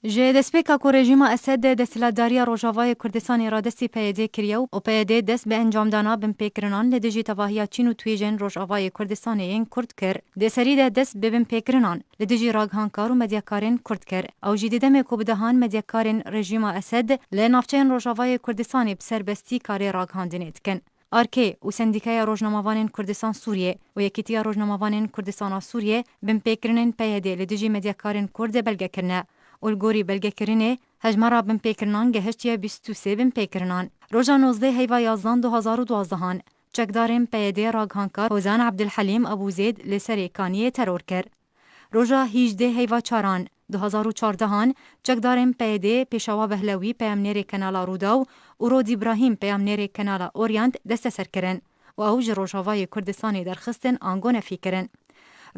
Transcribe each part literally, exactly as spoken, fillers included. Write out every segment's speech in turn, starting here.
Ji destpêka ku rejîma Esed desthilatdariya Rojavayê Kurdistanê radestî P Y D kiriye û P Y D dest bi encamdana binpêkirinan li dijî tevahiya Çîn û twêjên Rojavayê Kurdistanê yên Kurd kir, di serî de dest bi binpêkirinan li dijî raghankar û medyakarên Kurd kir. Ew jî di demê ku bi dehan medyakarên rejîma Esed li navçeyên Rojavayê Kurdistanê bi serbestî karê raghandinê dikin. Arkê û Sendîkaya Rojnamevanên Kurdistan Sûriyê û Yekîtiya Rojnamevanên Kurdistana Sûriyê binpêkirinên P Y D li dijî medyakarên Kurd belge kirine û li gorî belgekirinê hejmara binpêkirinan gehiştiye bîst û sê binpêkirinan. Roja nozdeh heyva yazdan du hazar û duazdehan çekdarên P Y D raghankar Hozan Abdulhelîm Abûzêd li Serê Kaniyê teror kir. Roja hîjdê heyva çaran du hazar û çardehan çekdarên P Y D Pêşawa Behlewî peyamnêrê Kenala Rûdaw û Rod Îbrahîm peyamnêrê Kenala Orient desteser kirin û ew ji Rojavayê Kurdistanê derxistin ango nefî kirin.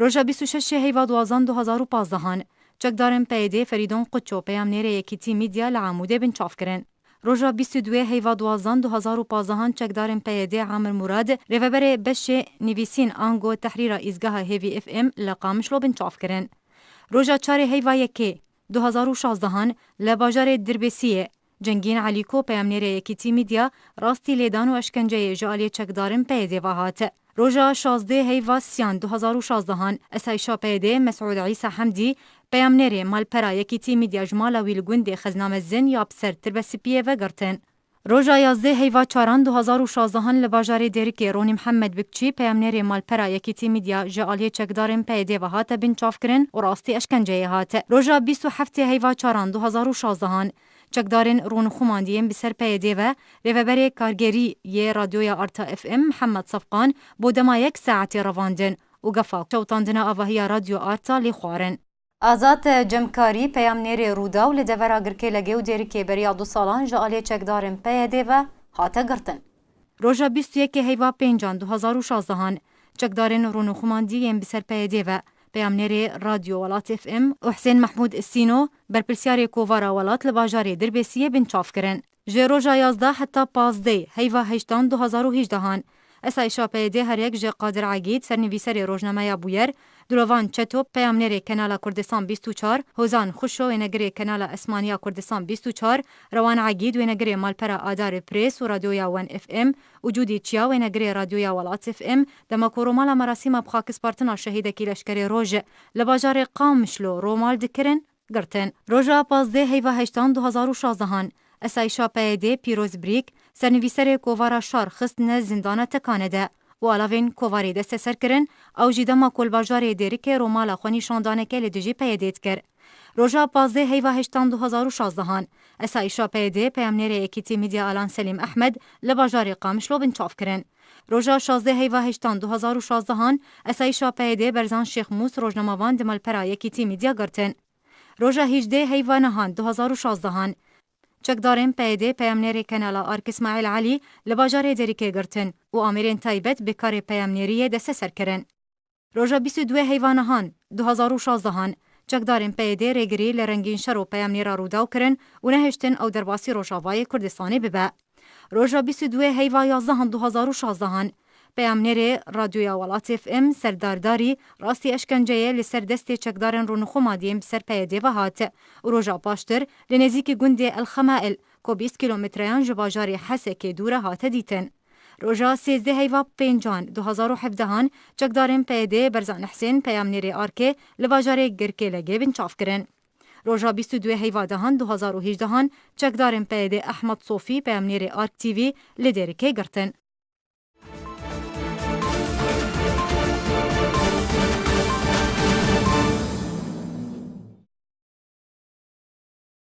Roja bîst û şeş heyva duwazan du hazar û pazdehan çekdarên P Y D Ferîdon Quço peyamnêrê Yekîtî Media li Amûdê binçav kirin. Roja bîst û duwê heyva duwazdan du hazar û pazdehan çekdarên P Y D Amir Murad, rêveberê beşê nivîsîn ango tehrîra îzgeha Hêvî F M li Qamişlo binçav kirin. Roja çarê heyva yekê du hazar û şazdehan li bajarê Dirbêsiyê Cengîn Elîko peyamnêrê Yekîtî Media rastî lêdan û eşkenceyê ji aliyê çekdarên P Y D ve hat. Roja şazdê heyva siyan du hazar û şazdehan, esayîşa P Y D Mesûd Îsa Hemdî, peyamnêrê malpera Yekîtî Media ji mala wî li gundê Xezna Mezin ya bi ser Tirbesipiyê ve girtin. Roja yazdê heyva çaran du hazar û şazdehan li bajarê Dêrikê Ronî Mihemed Bikçî, peyamnêrê malpera Yekîtî Media ji aliyê çekdarên P Y D ve hate binçavkirin û rastî eşkenceyê hat. Roja bîst û heftê heyva çaran du hazar û şazdehan, çekdarên rûnixumandiyên bi ser P Y D ve, rêveberê kargerî yê Radyoya Arta F M Mihemed Sefqan bo dema yek saetê revandin û gefa şewitandina avahiya Radyo Arta lê xwarin. Azad Cemkarî, peyamnêrê Rûdaw li devera Girkêlegê û Dêrikê beriya du salan ji aliyê çekdarên P Y D ve hate girtin. Roja bîst û yekê heyva pêncan du hazar û şazdehan, çekdarên rûnixumandî yên bi ser P Y D ve, peyamnêrê Radyo Welat F M û Husên Mehmûd Sîno, berpirsiyarê Kovara Welat li bajarê Dirbêsiyê binçav kirin. Ji roja yazdeh heta pazdeh heyva heştan du hazar û hejdehan, esayîşa P Y D her yek ji Qadir Egîd, sernivîserê rojnameya Bûyer, Dilovan Çeto, peyamnêrê Kenala Kurdistan bîst û çar, Hozan Xuşo, wênegirê Kenala Esmaniya Kurdistan bîst û çar, Rewan Egîd, wênegirê malpera Adarê Press û Radyoya Wen F M û Cûdî Çiya, wênegirê Radyoya Welat F M, dema ku romala merasîma bi xakispartina şehîdekî Leşkerê Roj li bajarê Qamişlo romal dikirin, girtin. Roja pazdeh heyva heştan du hazar û şazdehan, esayîşa P Y D Pîroz Brîk, sernivîserê Kovara Şar xistine zindana Tekane de û alavên kovarê desteser kirin, ew jî dema ku li bajarê Dêrikê romala xwenîşandaneke li dijî P Y D dikir. Roja pazdeh heyva heştan du hazar û şazdehan, esayîşa P Y D peyamnêrê Yekîtî Media Alan Selîm Ehmed li bajarê Qamişlo binçav kirin. Roja şazdeh heyva heştan du hazar û şazdehan, esayîşa P Y D Berzan Şêxmûs rojnamevan di malpera Yekîtî Media girtin. Roja hîjdeh heyva nehan du hazar û şazdehan, çekdarên P Y D peyamnêrê Kenala Ark Îsmaîl Elî li bajarê Dêrikê girtin û amêrên taybet bi karê peyamnêriyê desteser kirin. Roja bîst û duwê heyva nehan du hazar û şazdehan, çekdarên P Y D rêgirî li Rengîn Şero peyamnêra Rûdaw kirin û nehiştin ew derbasî Rojavayê Kurdistanê bibe. Roja bîst û duwê heyva yazdehan du hazar û şazdehan, peyamnêrê Radyoya Welat F M Serdar Darî rastî eşkenceyê li ser destê çekdarên rûnixumadiyên bi ser P Y D ve hat û roja paştir li nêzîkî gundê El Xemail, ku bîst kîlometreyan ji bajarê Hesekê dûr e, hate dîtin. Roja sêzdeh heyva pêncan du hazar û hevdehan, çekdarên P Y D Berzan Husên, peyamnêrê Arkê, li bajarê Girkêlegê binçav kirin. Roja bîst û duwê heyva dehan du hazar û hejdehan, çekdarên P Y D Ehmed Sofî, peyamnêrê Ark T V, li Dêrikê girtin.